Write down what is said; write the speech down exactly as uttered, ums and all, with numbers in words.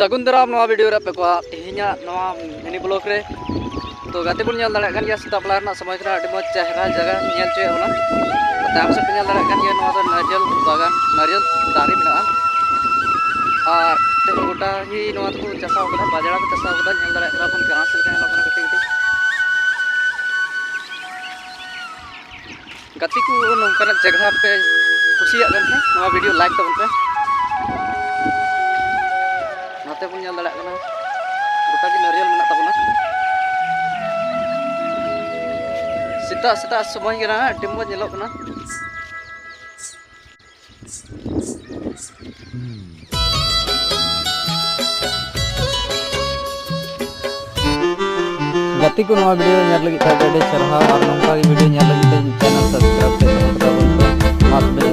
ᱥᱟᱹᱜᱩᱱ ᱫᱟᱨᱟᱢ ᱱᱚᱣᱟ ᱵᱷᱤᱰᱤᱭᱳ ᱨᱮ ᱟᱯᱮ ᱠᱚᱣᱟᱜ ᱛᱮᱦᱮᱧᱟᱜ ᱱᱚᱣᱟ ᱢᱤᱱᱤ ᱵᱞᱚᱜ ᱨᱮ᱾ ᱛᱚ ᱜᱟᱛᱮ ᱵᱚᱱ ᱧᱮᱞ ᱫᱟᱲᱮᱭᱟᱜ ᱠᱟᱱ ᱜᱮᱭᱟ, ᱥᱮᱛᱟᱜ ᱵᱮᱲᱟ ᱨᱮᱱᱟᱜ ᱥᱚᱢᱚᱭ ᱠᱟᱱᱟ, ᱟᱹᱰᱤ ᱢᱚᱡᱽ ᱪᱮᱦᱨᱟ ᱡᱟᱭᱜᱟ ᱧᱮᱞ ᱦᱚᱪᱚᱭᱮᱫ ᱵᱚᱱᱟ᱾ ᱟᱨ ᱛᱟᱭᱚᱢ ᱥᱮᱫ ᱯᱮ ᱧᱮᱞ ᱫᱟᱲᱮᱭᱟᱜ ᱠᱟᱱ ᱜᱮᱭᱟ, ᱱᱚᱣᱟ ᱫᱚ ᱱᱟᱨᱤᱭᱟᱞ ᱵᱟᱜᱟᱱ, ᱱᱟᱨᱤᱭᱟᱞ ᱫᱟᱨᱮ ᱢᱮᱱᱟᱜᱼᱟ᱾ ᱟᱨ ᱜᱚᱴᱟ ᱜᱮ ᱱᱚᱣᱟ ᱫᱚᱠᱚ ᱪᱟᱥᱟᱣ ᱠᱟᱫᱟ, ᱵᱟᱡᱽᱲᱟ ᱠᱚ ᱪᱟᱥᱟᱣ ᱠᱟᱫᱟ, ᱧᱮᱞ ᱫᱟᱲᱮᱭᱟᱜ ᱠᱟᱱᱟ ᱵᱚᱱ ᱜᱷᱟᱥ ᱞᱮᱠᱟ ᱧᱮᱞᱚᱜ ᱠᱟᱱᱟ ᱠᱟᱹᱴᱤᱡ ᱠᱟᱹᱴᱤᱡ᱾ ᱜᱟᱛᱮ ᱠᱚ, ᱱᱚᱝᱠᱟᱱᱟᱜ ᱡᱟᱭᱜᱟ ᱯᱮ ᱠᱩᱥᱤᱭᱟᱜ ᱠᱟᱱ ᱠᱷᱟᱱ ᱱᱚᱣᱟ ᱵᱷᱤᱰᱤᱭᱳ ᱞᱟᱭᱤᱠ ᱛᱟᱵᱚᱱ ᱯᱮ᱾ ᱱᱚᱛᱮ ᱵᱚᱱ ᱧᱮᱞ ᱫᱟᱲᱮᱭᱟᱜ ᱠᱟᱱᱟ, ᱜᱚᱴᱟ ᱜᱮ ᱱᱟᱨᱤᱭᱟᱞ ᱢᱮᱱᱟᱜ ᱛᱟᱵᱚᱱᱟ᱾ ᱥᱮᱛᱟᱜ ᱥᱮᱛᱟᱜ ᱥᱚᱢᱚᱭ ᱠᱟᱱᱟ, ᱟᱹᱰᱤ ᱢᱚᱡᱽ ᱧᱮᱞᱚᱜ ᱠᱟᱱᱟ᱾ ᱜᱟᱛᱮ ᱠᱚ, ᱱᱚᱣᱟ ᱵᱷᱤᱰᱤᱭᱳ ᱧᱮᱞ ᱞᱟᱹᱜᱤᱫ ᱛᱮ ᱟᱹᱰᱤ ᱟᱹᱰᱤ ᱥᱟᱨᱦᱟᱣ, ᱟᱨ ᱱᱚᱝᱠᱟ ᱜᱮ ᱵᱷᱤᱰᱤᱭᱳ ᱧᱮᱞ ᱞᱟᱹᱜᱤᱫ ᱛᱮ ᱪᱮᱱᱮᱞ ᱥᱟᱵᱥᱠᱨᱟᱭᱤᱵ ᱛᱮ ᱫᱚᱦᱚ ᱠᱟᱛᱟ ᱵᱚᱱ ᱯᱮ᱾ ᱢᱟ ᱛᱚᱵᱮ